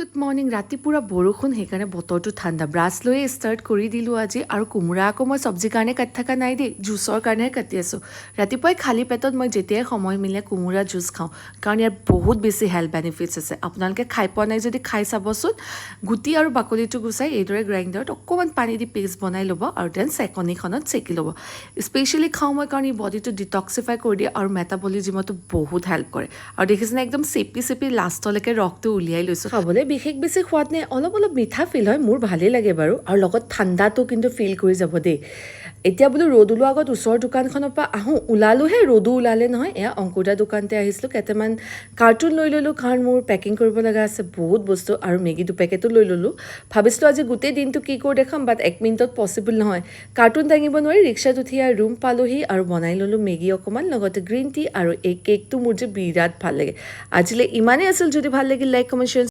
Good morning. ৰাতি পূৰা বৰষুণ, সেইকাৰণে বতৰটো ঠাণ্ডা। ব্ৰাছ লৈয়ে ষ্টাৰ্ট কৰি দিলোঁ আজি। আৰু কোমোৰা আকৌ মই চব্জিৰ কাৰণে কাটি থকা নাই দেই, জুচৰ কাৰণেহে কাটি আছোঁ। ৰাতিপুৱাই খালী পেটত মই যেতিয়াই সময় মিলে কোমোৰা জুচ খাওঁ, কাৰণ ইয়াৰ বহুত বেছি হেল্থ বেনিফিটছ আছে। আপোনালোকে খাই পোৱা নাই যদি খাই চাবচোন। গুটি আৰু বাকলিটো গুচাই এইদৰে গ্ৰাইণ্ডাৰত অকণমান পানী দি পেষ্ট বনাই ল'ব আৰু then চেকনিখনত চেকি ল'ব। স্পেচিয়েলি খাওঁ মই, কাৰণ ই বডিটো ডিটক্সিফাই কৰি দিয়ে আৰু মেটাবলিজিমতো বহুত হেল্প কৰে। আৰু দেখিছেনে, একদম চেপি চেপি লাষ্টলৈকে ৰসটো উলিয়াই লৈছোঁ। খাবলৈ বিশেষ বেছি সোৱাদ নাই, অলপ অলপ মিঠা ফিল হয়, মোৰ ভালেই লাগে বাৰু। আৰু লগত ঠাণ্ডাটো কিন্তু ফিল কৰি যাব দেই। এতিয়া বোলো ৰ'দ ওলোৱাৰ আগত ওচৰৰ দোকানখনৰ পৰা আহোঁ। ওলালোহে, ৰ'দো ওলালে নহয়। এয়া অংকুৰদা দোকানতে আহিছিলোঁ, কেইটামান কাৰ্টুন লৈ ল'লোঁ, কাৰণ মোৰ পেকিং কৰিব লগা আছে বহুত বস্তু। আৰু মেগী দুপেকেটো লৈ ল'লোঁ। ভাবিছিলোঁ আজি গোটেই দিনটো কি কৰোঁ দেখাম, বাট এক মিনিটত পচিবল নহয়। কাৰ্টুন দাঙিব নোৱাৰি ৰিক্সাত উঠি আৰু ৰুম পালোহি আৰু বনাই ল'লোঁ মেগী অকণমান, লগতে গ্ৰীণ টি আৰু এই কেকটো মোৰ যে বিৰাট ভাল লাগে। আজিলৈ ইমানেই আছিল। যদি ভাল লাগিল, লাইক, কমেণ্ট, শ্বেয়াৰ।